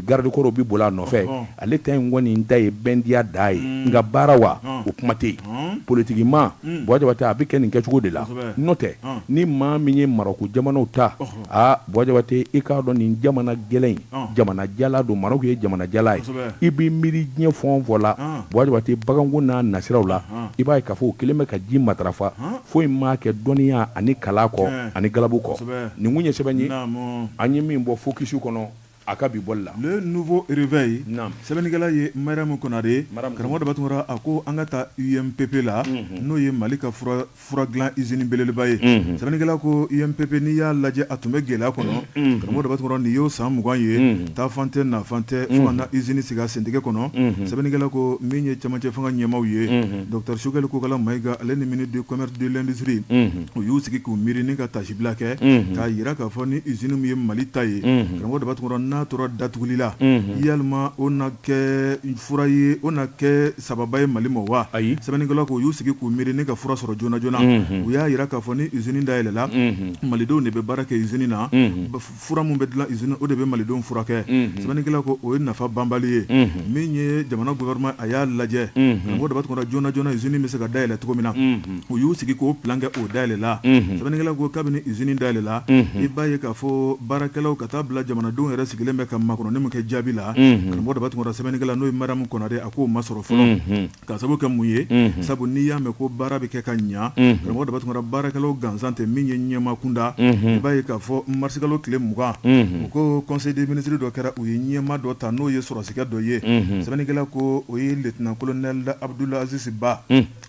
garde corps bɛ boli a nɔfɛ. Ale ta in kɔni ta ye bɛndiya da ye, nka baara wa o kuma tɛ yen. Politikima, Buwa Jabate, a bɛ kɛ nin kɛcogo de la. N'o tɛ, ni maa min ye Marɔku jamanaw ta, aa Buwa Jabate, i k'a dɔn nin jamana gɛlɛn in, jamana jala don. Marɔku ye jamana jala ye. I b'i miiri diɲɛ fɛn o fɛn la, Buwa Jabate, baganko n'a nasiraw la, i b'a ye k'a fɔ o kɛlen bɛ ka ji matarafa, foyi m'a kɛ dɔnniya ani kalan kɔ ani galabu kɔ. Nin kun ye sɛbɛn ye an ye min bɔ Focus kɔnɔ a ka bi bɔli la. Le Nouveau Réveil, sɛbɛnnikɛla ye Mariam Konare. Karamɔgɔ Daba Tunkara, a ko an ka taa UMPP la, n'o ye Mali ka fura dilan usine belebeleba ye. Sɛbɛnnikɛla ko UMPP, n'i y'a lajɛ, a tun bɛ gɛlɛya kɔnɔ. Karamɔgɔ Daba Tunkara, nin y'o san 20 ye, taafan tɛ nafan tɛ, fo ka na usine sigi a sentigɛ kɔnɔ. Sɛbɛnnikɛla ko min ye cɛmancɛ fanga ɲɛmaaw ye, docteur Choguel Kokala Mayiga, ale ni ministre du commerce de l'industrie, u y'u sigi k'u miiri ni ka tasibila kɛ k'a jira k'a fɔ ni usine min ye Mali ta ye, karamɔgɔ Daba Tunkara, n'a tora datuguli la, yalima o na kɛ fura ye, o na kɛ sababa ye Mali ma wa? Ayi. Sɛbɛnnikɛla ko u y'u sigi k'u miiri ni ka fura sɔrɔ joona joona. U y'a jira k'a fɔ ni usine dayɛlɛla, Malidenw de bɛ baara kɛ usine na, fura min bɛ dilan usine, o de bɛ Malidenw furakɛ. Sɛbɛnnikɛla ko o ye nafa banbali ye. Min ye jamana gouvernement, a y'a lajɛ, karamɔgɔ Daba Tunkara, joona joona usine bɛ se ka dayɛlɛ cogo min na, u y'u sigi k'o plan kɛ, o dayɛlɛla. Sɛbɛnnikɛla ko kabini usine dayɛlɛla, i b'a ye k'a fɔ baarakɛlaw ka taa bila jamanadenw yɛrɛ sigilen bɛ ka makɔnɔni min kɛ jaabi la, karamɔgɔ Daba Tunkara, sɛbɛnnikɛla n'o ye Mariam Konare, a k'o ma sɔrɔ fɔlɔ. Ka sababu kɛ mun ye? Sabu n'i y'a mɛn ko baara bɛ kɛ ka ɲa, karamɔgɔ Daba Tunkara, baarakɛlaw gansan tɛ. Min ye ɲɛmaa kunda, i b'a ye k'a fɔ marisikalo tile 20, u ko conseil des ministres dɔ kɛra, u ye ɲɛmaa dɔ ta, n'o ye sɔrɔdasikɛ dɔ ye. Sɛbɛnnikɛla ko o ye lieutenant colonel Abdoul Aziz Ba.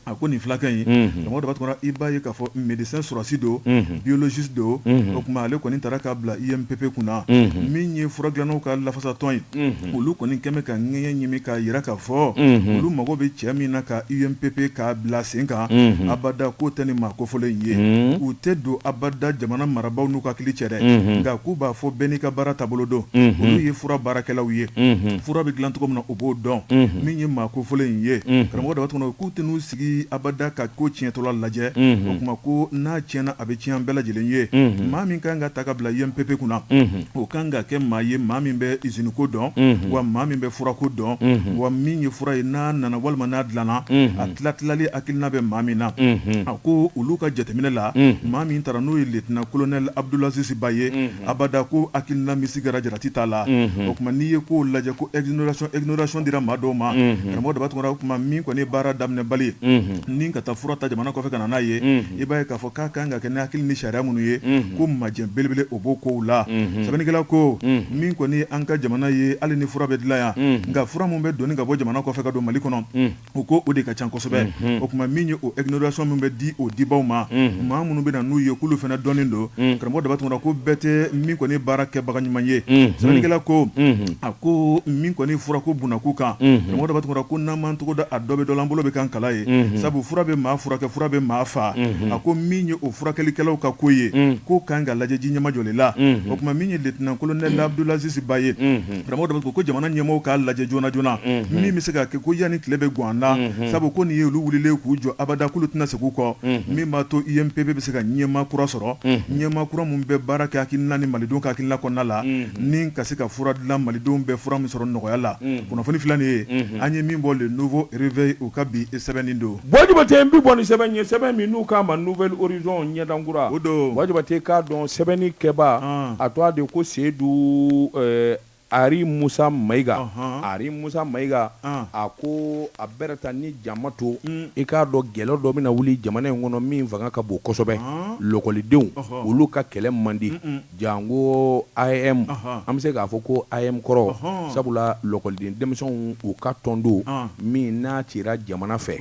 A ko nin fulakɛ in, karamɔgɔ Daba Tunkara, i b'a ye k'a fɔ médecin sɔrɔdasi don, biologiste don. O tuma ale kɔni taara k'a bila UMPP kunna, min ye fura fura dilannaw ka lafasatɔn ye, unhun, olu kɔni kɛn bɛ ka ŋɛɲɛ ɲimi k'a jira k'a fɔ, unhun, olu mago bɛ cɛ min na ka UMPP k'a bila sen kan, unhun, abada k'o tɛ nin maa kofɔlen in ye, un, u tɛ don abada jamana marabaaw n'u ka hakili cɛ dɛ, unhun, nka k'u b'a fɔ bɛɛ n'i ka baara taabolo don, unhun, olu ye fura baarakɛlaw ye, unhun, fura bɛ dilan cogo min na u b'o dɔn, unhun, min ye maa kofɔlen in ye, unhun, karamɔgɔ Daba Tunkara k'u tɛn'u sigi abada ka ko tiɲɛtɔla lajɛ, unhun, o tuma ko n'a tiɲɛna a bɛ tiɲɛ an bɛɛ lajɛlen ye, unhun, maa min ka kan ka ta ka bila UMPP kunna, unhun, o ka kan ka kɛ maa ye maa min bɛ usine ko dɔn, unhun, wa maa min bɛ furako dɔn, unhun, wa min ye fura ye n'a nana walima n'a dilanna, unhun, a tilatilali hakilina bɛ maa min na, unhun, a ko olu ka jateminɛ la, unhun, maa min taara n'o ye lieutenant colonel Abdulaziz Ba ye, unhun, abada ko hakilina misigara jarati t'a la, unhun, o tuma n'i ye kow lajɛ ko exonération exonération dira maa dɔw ma, unhun, karamɔgɔ Daba Tunkara o tuma min kɔni ye baara daminɛbali ye, unhun, ni ka taa fura ta jamana kɔfɛ ka na n'a ye, unhun, i b'a ye k'a fɔ k'a kan ka kɛ ni hakili ni sariya minnu ye, unhun, ko majɛ belebele o b'o kow la, unhun, sɛbɛnnikɛla ko, unhun, min kɔni ye an ka jamana ye hali ni fura bɛ dilan yan, unhun, nka fura min bɛ doni ka bɔ jamana kɔfɛ ka don Mali kɔnɔ, unhun, u ko o de ka ca kosɛbɛ, unhun, o tuma min ye o exonération min bɛ di o dibaw ma, unhun, maa minnu bɛ na n'u ye k'olu fana dɔnnen don, unhun, karamɔgɔ Daba Tunkara ko bɛɛ tɛ min kɔni ye baara kɛbaga ɲuman ye, unhun, sɛbɛnnikɛla ko, unhun, a ko min kɔni furako bunakun kan, unhun, karamɔgɔ Daba Tunkara ko n'an m'an tɔgɔ da a dɔ bɛ dɔ la an bolo bɛ k'an kala ye, unhun, sabu fura bɛ maa furakɛ fura bɛ maa faa, unhun, a ko min ye o furakɛlikɛlaw ka ko ye, un, k'o kan ka lajɛ ji ɲɛmajɔlen la, unhun, o tuma min ye lieutenant colonel Abdulaziz Ba ye, unhun, karamɔgɔ Daba ko jamana ɲɛmɔgɔw k'a lajɛ joona joona, unhun, min bɛ se ka kɛ ko yanni tile bɛ gwan na, unhun, sabu ko nin ye olu wulilen k'u jɔ abada k'olu tɛna segin u kɔ, unhun, min b'a to UMPP bɛ se ka ɲɛmaa kura sɔrɔ, unhun, ɲɛmaa kura min bɛ baara kɛ hakilina ni malidenw ka hakilina kɔnɔna la, unhun, ni ka se ka fura dilan malidenw bɛ fura min sɔrɔ nɔgɔya la, unhun, kunnafoni filɛ nin ye, unhun, an ye min bɔ Le Nouveau Réveil u ka bi sɛbɛnni don. Buwa Jabate n bɛ bɔ ni sɛbɛn ye sɛbɛn min n'u k'a ma Nouvel Horizon ɲɛdankura, o don, Buwa Jabate k'a dɔn sɛbɛnni kɛbaa, an, a tɔgɔ de ko Seyidu ɛɛ Ari Musa Mayiga, ɔnhɔn, Ari Musa Mayiga, an, a ko a bɛrɛ ta ni jama to, un, i k'a dɔn gɛlɛ dɔ bɛna wuli jamana in kɔnɔ min fanga ka bon kosɛbɛ, an, lɔkɔlidenw, ɔhɔ, olu ka kɛlɛ man di, un un. Janko AEEM an bɛ se k'a fɔ ko AEEM kɔrɔ sabula lɔkɔliden denmisɛnw u ka tɔn don min n'a cira jamana fɛ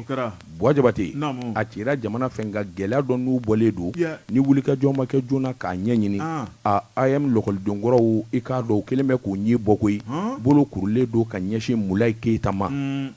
Buwa Jabate a cira jamana fɛ nka gɛlɛya dɔ n'u bɔlen don ni wulikajɔ ma kɛ joona k'a ɲɛɲini a AEEM lɔkɔliden kɔrɔw i k'a dɔn u kɛlen bɛ k'u ɲin bɔ koyi bolo kurulen don ka ɲɛsin Mulayi Keyita ma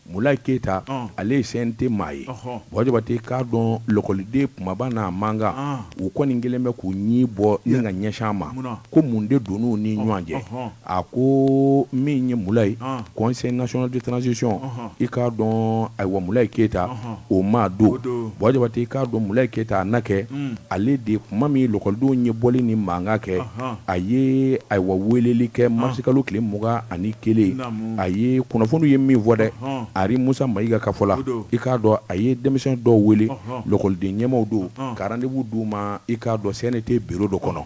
Mulayi Keyita ale ye CNT maa ye Buwa Jabate k'a dɔn lɔkɔliden kunbaba n'a mankan u kɔni kɛlen bɛ k'u ɲin bɔ ni ka ɲɛsin a ma ko mun de donn'u ni ɲɔgɔn cɛ a ko min ye Mulayi Conseil national de transition i k'a dɔn ayiwa Mulayi Keyita o maa don Buwa Jabate i k'a dɔn Mulayi Keyita a na kɛ ale de kuma min lɔkɔlidenw ye bɔli ni mankan kɛ a ye ayiwa weleli kɛ marisikalo tile 21 a ye kunnafoni ye min fɔ dɛ Ari Musa Mayiga ka fɔ la i k'a dɔn a ye denmisɛn dɔw wele lɔkɔliden ɲɛmaaw don ka rendez-vous d'u ma i k'a dɔn CNT bureau dɔ kɔnɔ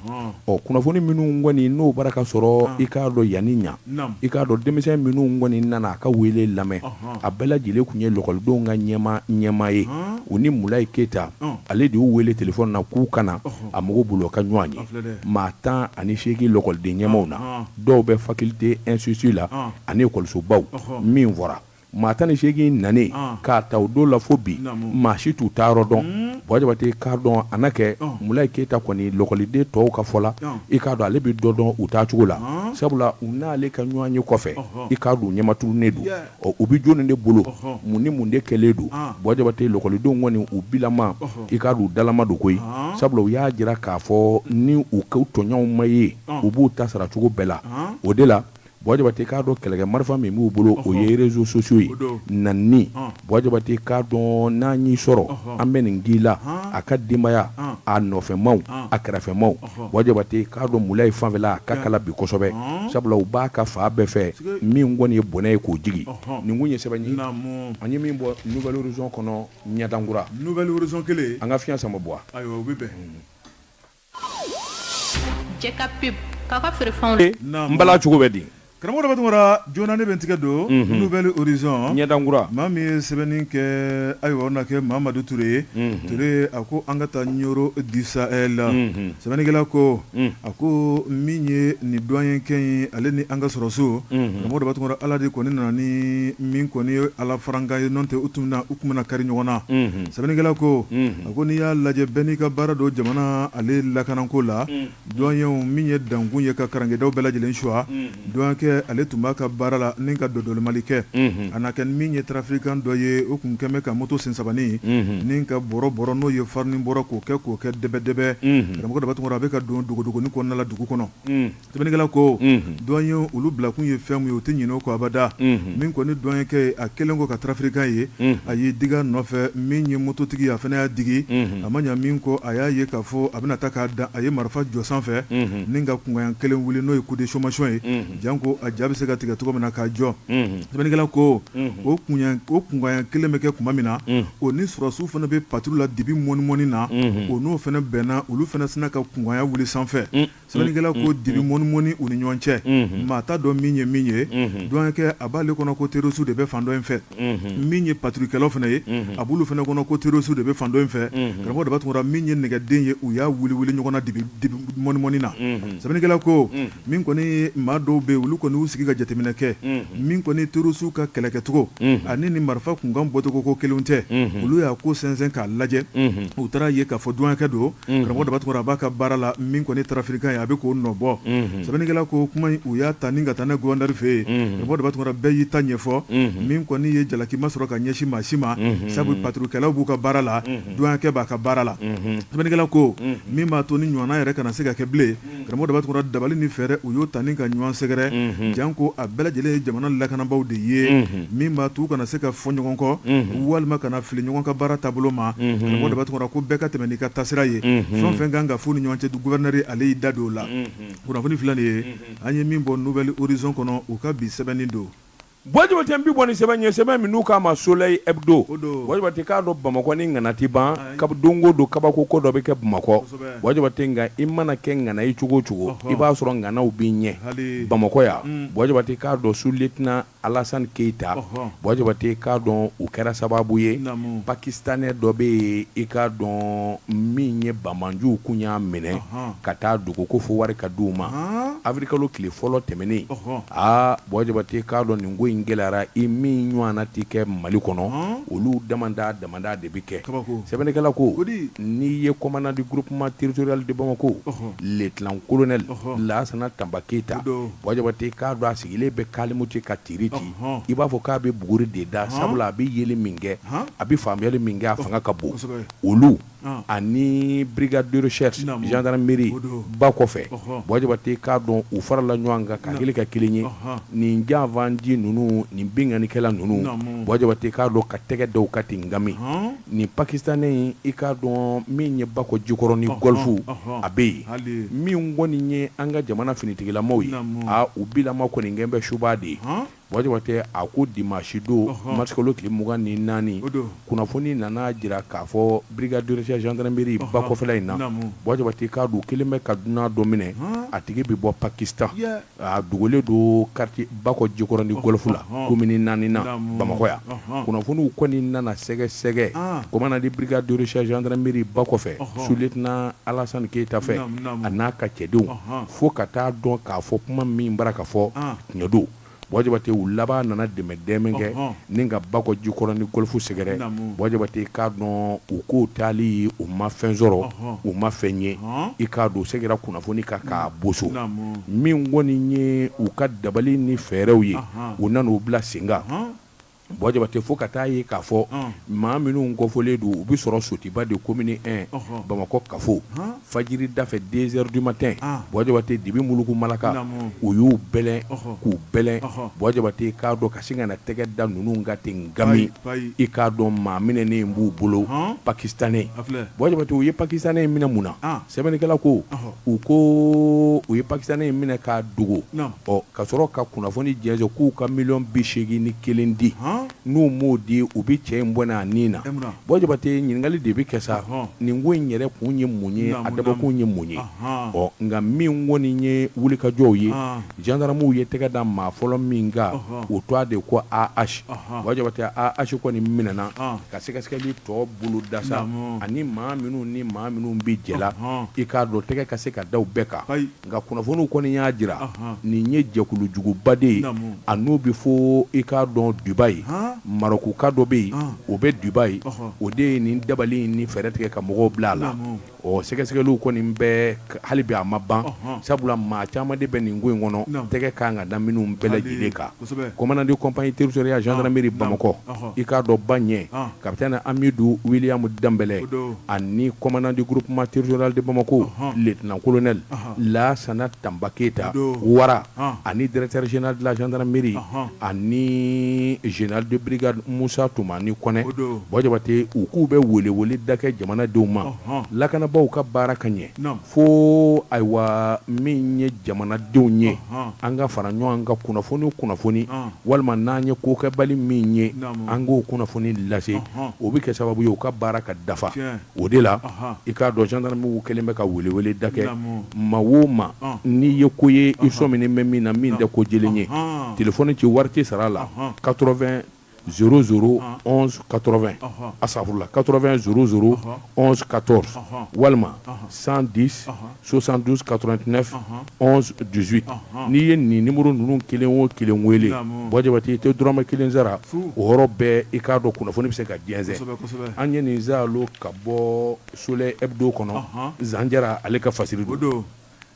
ɔ kunnafoni minnu kɔni n'o bara ka sɔrɔ i k'a dɔn yanni ɲa i k'a dɔn denmisɛn minnu kɔni nana a ka wele lamɛn a bɛɛ lajɛlen tun ye lɔkɔlidenw ka ɲɛmaa ye u ni Mulayi Keyita ale de y'u wele téléphone na k'u ka na a mago b'u la u ka ɲɔgɔn ye maa 18 lɔkɔliden ɲɛmaaw na dɔw bɛ faculté institut la ani ekɔlisobaw min fɔra maa 18 nanen k'a ta o don la fo bi maa si t'u taayɔrɔ dɔn Buwa Jabate k'a dɔn a na kɛ Mulayi Keyita kɔni lɔkɔliden tɔw ka fɔ la i k'a dɔn ale bɛ dɔ dɔn u taacogo la sabula u n'ale ka ɲɔgɔn ye kɔfɛ i k'a dɔn ɲɛmatununnen don ɔ u bɛ jɔni de bolo mun ni mun de kɛlen don Buwa Jabate lɔkɔlidenw kɔni u bilama i k'a dɔn u dalama don koyi sabula u y'a jira k'a fɔ ni u tɔɲɔgɔnw ma ye u b'u ta sara cogo bɛɛ la o de la Buwa Jabate k'a dɔn kɛlɛkɛ marifa min b'u bolo o ye réseaux sociaux ye nani Buwa Jabate k'a dɔn n'an y'i sɔrɔ an bɛ nin k'i la a ka denbaya a nɔfɛmaw a kɛrɛfɛmaw Buwa Jabate k'a dɔn Mulayi fanfɛla a ka kala bi kosɛbɛ sabula u b'a ka fan bɛɛ fɛ min kɔni ye bɔnɛ ye k'o jigin nin kun ye sɛbɛn ye an ye min bɔ Nouvel Horizon kɔnɔ ɲɛdankura Nouvel Horizon kelen an ka fiɲɛ sama Buwa ayiwa o bɛ bɛn. Jɛ ka pub k'a ka feerefɛnw n bala cogo bɛ di? Karamɔgɔ Daba Tunkara joona ne bɛ n tigɛ don Nouvel Horizon ɲɛdankura maa min ye sɛbɛnni kɛ ayiwa o na kɛ Mamadu Ture ye Ture a ko an ka taa Nioro du Sahel la sɛbɛnnikɛla ko a ko min ye nin duwaɲɛkɛ ye ale ni an ka sɔrɔdasiw karamɔgɔ Daba Tunkara Ala de kɔni nana ni min kɔni ye Ala farankan ye n'o tɛ u tun bɛna kari ɲɔgɔn na sɛbɛnnikɛla ko a ko n'i y'a lajɛ bɛɛ n'i ka baara don jamana ale lakanako la Duwaɲɛw min ye dankun ye ka karankedaw bɛɛ lajɛlen suwa duwaɲɛkɛ ale tun b'a ka baara la ni ka dɔdɔlimali kɛ a na kɛ min ye trafiquant dɔ ye o tun kɛlen bɛ ka moto sen sabanin ni ka bɔrɔ bɔrɔ n'o ye farini bɔrɔ k'o kɛ k'o kɛ dɛbɛdɛbɛ karamɔgɔ Daba Tunkara a bɛ ka don dogodogonin kɔnɔna la dugu kɔnɔ sɛbɛnnikɛla ko duwaɲɛw olu bilakun ye fɛn min ye u tɛ ɲinɛ o kɔ abada min kɔni duwaɲɛkɛ ye a kɛlen kɔ ka trafiquant ye a y'i digi a nɔfɛ min ye mototigi ye a fana y'a digi a ma ɲɛ min kɔ a y'a ye k'a fɔ a bɛna taa k'a dan a ye marifa jɔ sanfɛ ni ka kunkan kelen wuli n'o ye coup de sommation ye janko a ja bɛ se ka tigɛ cogo min na k'a jɔ sɛbɛnnikɛla ko o kunkan kelen bɛ kɛ tuma min na o ni sɔrɔdasiw fana bɛ patrouille la dibi mɔnimɔni na o n'o fana bɛnna olu fana sinna ka kunkan wuli sanfɛ Sɛbɛnnikɛla ko dibi mɔnimɔni u ni ɲɔgɔn cɛ maa t'a dɔn min ye min ye duwaɲɛkɛ a b'ale kɔnɔ ko terroriste de bɛ fan dɔ in fɛ min ye patrouillekɛlaw fana ye a b'olu fana kɔnɔ ko terroriste de bɛ fan dɔ in fɛ karamɔgɔ Daba Tunkara min ye nɛgɛden ye u y'a wuli wuli ɲɔgɔn na dibi mɔnimɔni na sɛbɛnnikɛla ko min kɔni maa dɔw bɛ olu kɔni y'u sigi ka jateminɛ kɛ min kɔni terroriste ka kɛlɛkɛcogo ani ni marifa kunkan bɔcogo ko kelen tɛ olu y'a ko sɛnsɛn k'a lajɛ u taara ye k'a fɔ duwaɲɛkɛ don karamɔgɔ Daba Tunkara a b'a ka baara la min kɔni trafiquant ye a bɛ k'o nɔ bɔ sɛbɛnnikɛla ko kuma in u y'a ta ni ka taa n'a gouverneur fɛ yen karamɔgɔ Daba Tunkara bɛɛ y'i ta ɲɛfɔ min kɔni ye jalaki ma sɔrɔ ka ɲɛsin maa si ma sabu patrouillekɛlaw b'u ka baara la duwaɲɛkɛ b'a ka baara la sɛbɛnnikɛla ko min b'a to nin ɲɔgɔnna yɛrɛ kana se ka kɛ bilen karamɔgɔ Daba Tunkara dabali ni fɛɛrɛ u y'o ta ni ka ɲɔgɔn sɛgɛrɛ janko a bɛɛ lajɛlen ye jamana lakanabaaw de ye min b'a to u kana se ka fɔ ɲɔgɔn kɔ walima kana fili ɲɔgɔn ka baara taabolo ma karamɔgɔ Daba Tunkara ko bɛɛ ka tɛmɛ n'i ka taasira ye fɛn o fɛn kan ka f'u ni ɲɔgɔn cɛ gouverneur ale y'i da don o la kunnafoni filɛ nin ye an ye min bɔ Nouvel Horizon kɔnɔ u ka bi sɛbɛnni don. Buwa Jabate n bi bɔ ni sɛbɛn ye sɛbɛn min n'u k'a ma Soleil Hebdo Buwa Jabate k'a dɔn Bamakɔ ni ŋana tɛ ban don o don kabako ko dɔ bɛ kɛ Bamakɔ Buwa Jabate nka i mana kɛ ŋana ye cogo o cogo i b'a sɔrɔ ŋanaw b'i ɲɛ Bamakɔ yan Buwa Jabate k'a dɔn sous-lieutenant Alasani Keyita Buwa Jabate k'a dɔn u kɛra sababu ye Pakistanais dɔ bɛ yen i k'a dɔn min ye banbaanciw kun y'a minɛ ka taa dogo ko fo wari ka di u ma avril kalo tile fɔlɔ tɛmɛnen aa Buwa Jabate k'a dɔn nin ko in gɛlɛyara i min ɲɔgɔnna tɛ kɛ Mali kɔnɔ olu damada damada de bɛ kɛ sɛbɛnnikɛla ko n'i ye commandant du groupement territorial de Bamako lieutenant colonel Lasana Tanba Keyita Buwa Jabate k'a dɔn a sigilen bɛ kalimuti ka tiiri ci i b'a fɔ k'a bɛ buguri de da sabula a bɛ yeli min kɛ a bɛ faamuyali min kɛ a fanga ka bon olu ani brigade de recherche gendarmerie ba kɔfɛ Buwa Jabate k'a dɔn u farala ɲɔgɔn kan ka hakili kɛ kelen ye nin janfanci ninnu nin binkannikɛla ninnu Buwa Jabate k'a dɔn ka tɛgɛ da u kan ten gami nin pakistanais in i k'a dɔn min ye Bakɔ Jikɔrɔni Golf a bɛ yen min kɔni ye an ka jamana finitigilamaw ye aa u bilama kɔni kɛn bɛ suba de ye Buwa Jabate a ko dimanche don mars kalo tile 24 kunnafoni nana jira k'a fɔ brigade de recherche gendarmerie ba kɔfɛla in na Buwa Jabate k'a dɔn u kɛlen bɛ ka dunan dɔ minɛ a tigi bɛ bɔ Pakistan a dogolen don quartier Bakɔ Jikɔrɔni Golf la commune 4 nan Bamakɔ yan kunnafoniw kɔni nana sɛgɛsɛgɛ commandant de brigade de recherche gendarmerie ba kɔfɛ sous-lieutenant Alasani Keyita fɛ a n'a ka cɛdenw fo ka taa dɔn k'a fɔ kuma min bara ka fɔ tiɲɛ don Buwa Jabate u laban nana dɛmɛ dɛmɛ kɛ ni ka Bakɔ Jikɔrɔni Golf sɛgɛrɛ Buwa Jabate k'a dɔn u k'o taali u ma fɛn sɔrɔ u ma fɛn ye i k'a dɔn u seginna kunnafoni kan k'a boso min kɔni ye u ka dabali ni fɛɛrɛw ye u nana u bila sen kan Buwa Jabate fo ka taa ye k'a fɔ maa minnu kɔfɔlen don u bɛ sɔrɔ Sotiba de commune 1 Bamakɔ kafo fajiri da fɛ 2 heures du matin Buwa Jabate dibi muluku malaka u y'u bɛlɛn k'u bɛlɛn Buwa Jabate k'a dɔn ka sin ka na tɛgɛ da ninnu kan ten gami i k'a dɔn maa minɛnen b'u bolo pakistanais Buwa Jabate u ye pakistanais in minɛ mun na sɛbɛnnikɛla ko u ko u ye pakistanais in minɛ k'a dogo ɔ ka sɔrɔ ka kunnafoni jɛnsɛn k'u ka miliyɔn 81 di. N'u m'o di, u bɛ cɛ in bɔnɛ a ni na. Buwa Jabate, ɲininkali de bɛ kɛ sa, nin ko in yɛrɛ kun ye mun ye, a dabɔkun ye mun ye? Ɔ nka min kɔni ye wulikajɔw ye, gendarmew ye tɛgɛ da maa fɔlɔ min kan, o tɔgɔ de ko AH. Buwa Jabate, AH kɔni minɛna ka sɛgɛsɛgɛli tɔ boloda sa, ani maa minnu ni maa minnu bɛ jɛ la, i k'a dɔn tɛgɛ ka se ka da u bɛɛ kan. Nka kunnafoniw kɔni y'a jira nin ye jɛkulujuguba de ye, a n'o bɛ fo i k'a dɔn Dubayi, Marɔkuka dɔ bɛ yen, o bɛ Dubayi, o de ye nin dabali in ni fɛɛrɛ tigɛ ka mɔgɔw bila a la. Ɔ sɛgɛsɛgɛliw kɔni bɛ hali bi a ma ban, sabula maa caman de bɛ nin ko in kɔnɔ, tɛgɛ kan ka da minnu bɛɛ lajɛlen kan. Commandant de compagnie territoriale gendarmerie Bamakɔ, i k'a dɔn ba ɲɛ capitaine Amidu William Danbɛlɛ ani commandant du groupement territorial de Bamako lieutenant colonel Lasana Tanba Keyita Wara ani directeur général de la gendarmerie ani général de brigade Musa Tumani Kɔnɛ, Buwa Jabate, u k'u bɛ weleweleda kɛ jamanadenw ma, lakanabaaw ka baara ka ɲɛ fo ayiwa min ye jamanadenw ye, an ka fara ɲɔgɔn kan kunnafoni kunnafoni walima n'an ye kokɛbali min ye, an k'o kunnafoni lase, o bɛ kɛ sababu ye u ka baara ka dafa. O de la i k'a dɔn gendarmew kɛlen bɛ ka weleweleda kɛ maa o maa n'i ye ko ye i sɔminen bɛ min na min tɛ ko jɛlen ye, téléphone ci, wari tɛ sara a la, 80 00 11 80, asafurula, 80 00 11 14 walima 110 72 89 11 18. N'i ye nin numéro ninnu kelen o kelen wele, Buwa Jabate, i tɛ dɔrɔmɛ kelen sara, o yɔrɔ bɛɛ i k'a dɔn kunnafoni bɛ se ka jɛnsɛn. An ye nin zalo ka bɔ Soleil Hebdo kɔnɔ, Zanjara ale ka fasiri don.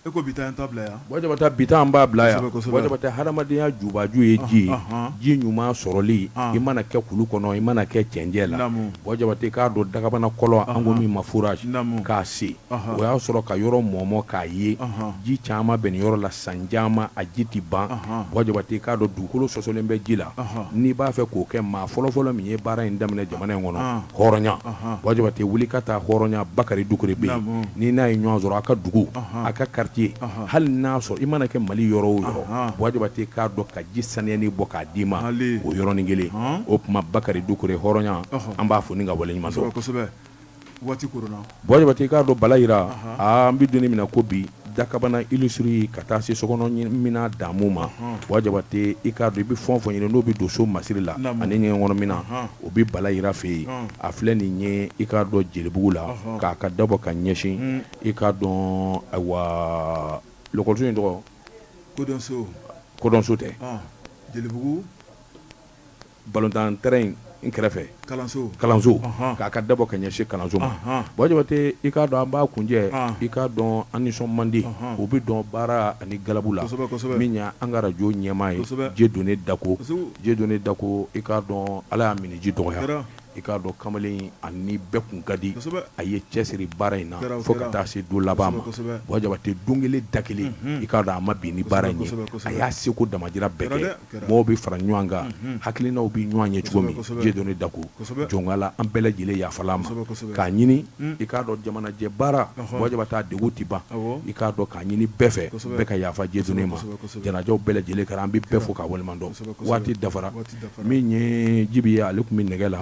E ko bi ta an t'a bila yan. Buwa Jabate, bi ta an b'a bila yan. Buwa Jabate, hadamadenya jubaju ye ji ye, ji ɲuman sɔrɔli, i mana kɛ kulu kɔnɔ, i mana kɛ cɛncɛn la, Buwa Jabate, k'a dɔn dagabana kɔlɔn, an ko min ma forage, k'a sen, o y'a sɔrɔ ka yɔrɔ mɔmɔ k'a ye ji caman bɛ nin yɔrɔ la, san caman a ji tɛ ban. Buwa Jabate, k'a dɔn dugukolo sɔsɔlen bɛ ji la, n'i b'a fɛ k'o kɛ, maa fɔlɔfɔlɔ min ye baara in daminɛ jamana in kɔnɔ, hɔrɔnya, Buwa Jabate, wuli ka taa hɔrɔnya Bakari Dukure bɛ yen, n'i n'a ye ɲɔgɔn sɔrɔ a ka dugu, a ka quartier, hali n'a sɔrɔ i mana kɛ Mali yɔrɔ o yɔrɔ, Buwa Jabate, k'a dɔn ka ji saniyani bɔ k'a d'i ma o yɔrɔnin kelen. O tuma Bakari Dukure hɔrɔnya, an b'a fo ni ka waleɲuman dɔn. Waati koronna. Buwa Jabate, k'a dɔn bala jira, aa an bɛ don min na ko bi, dakabana huilerie ka taa se sokɔnɔ minɛn damu ma, Buwa Jabate, i k'a dɔn i bɛ fɛn o fɛn ɲini n'o bɛ don so masiri la ani ɲɛgɛn kɔnɔ minɛn, o bɛ bala jira fɛ yen. A filɛ nin ye, i k'a dɔn Jelibugu la, k'a ka dabɔ ka ɲɛsin, i k'a dɔn ayiwa lakɔliso in tɔgɔ Kodɔnso, Kodɔnso tɛ, Jelibugu balontan terrain in kɛrɛfɛ kalanso kalanso, k'a ka dabɔ ka ɲɛsin kalanso ma. Buwa Jabate, i k'a dɔn an b'a kuncɛ, i k'a dɔn an nisɔn man di, o bɛ dɔn baara ani galabu la, min ye an ka arajo ɲɛmaa ye, Dieudonné Dako. Dieudonné Dako, i k'a dɔn Ala y'a minniji dɔgɔya, i k'a dɔn kamalen ani bɛɛ kun ka di, a ye cɛsiri baara in na fo ka taa se don laban ma. Buwa Jabate, don kelen da kelen, i k'a dɔn a ma bin ni baara in ye, a y'a seko damajira bɛɛ kɛ. Mɔgɔw bɛ fara ɲɔgɔn kan, hakilinaw bɛ ɲɔgɔn ye cogo min. Dieudonné Dako, jɔnkala, an bɛɛ lajɛlen yafala a ma, k'a ɲini i k'a dɔn jamanajɛ baara, Buwa Jabate, a degun tɛ ban, i k'a dɔn k'a ɲini bɛɛ fɛ, bɛɛ ka yafa Dieudonné ma. Janajaw bɛɛ lajɛlen kɛra, an bɛ bɛɛ fo k'a waleɲuman dɔn. Waati dafara. Min ye Jibi ye, ale tun bɛ nɛgɛ la,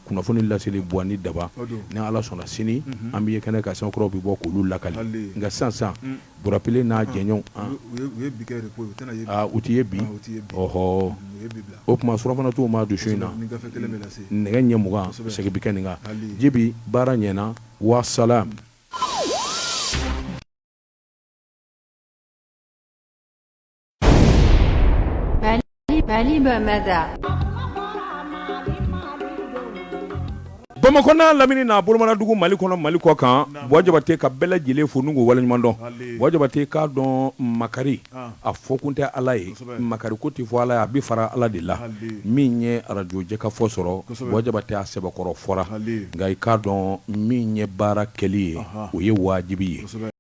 kunnafoni laseli Buwa ni Daba. Ni Ala sɔnna sini an bɛ ye kɛnɛ kan, sɛbɛn kuraw bɛ bɔ k'olu lakali. Nka sisan Burapile n'a jɛɲɔgɔnw, u tɛ ye bi, ɔhɔ, o tuma surafana t'u ma dun su in na, nɛgɛ ɲɛ 20 segin bɛ kɛ nin kan. Jibi, baara ɲɛna, wa salam. Mali Bamada. Bamakɔ n'a lamini n'a bolomanadugu, Mali kɔnɔ, Mali kɔ kan, Buwa Jabate ka bɛɛ lajɛlen fo n'u k'u waleɲuman dɔn. Buwa Jabate, k'a dɔn makari a fɔ kun tɛ Ala ye, makari ko tɛ fɔ Ala ye, a bɛ fara Ala de la. Min ye arajo jɛkafɔ sɔrɔ, Buwa Jabate, a sɛbɛkɔrɔ fɔra, nka i k'a dɔn min ye baara kɛli ye, o ye wajibi ye.